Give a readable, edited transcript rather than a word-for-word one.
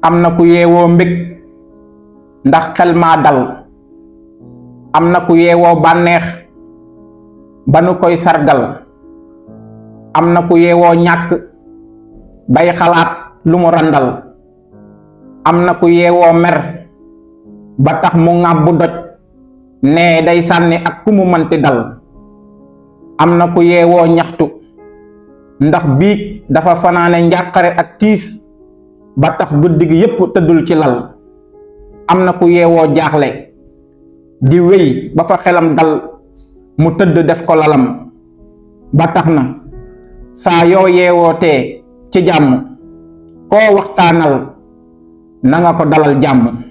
am na ku yeewoo mbég ndax xel maa dal, am na ku yeewoo bànneex ba nu koy sargal, am na ku yeewoo ñàkk bay xalaat lu mu randal, am na ku yeewoo mer ba tax mu ŋàbbu doj ne day sànni ak ku mu mënti dal, am na ku yeewoo ñaxtu ndax biig dafa fanaane njàqare ak tiis ba tax guddi gi yépp tëddul ci lal, am na ku yeewoo jaaxle di wéy ba fa xelam dal mu tëdd def ko lalam, ba tax na saa yoo yeewootee ci jàmm koo waxtaanal na nga ko dalal jàmm.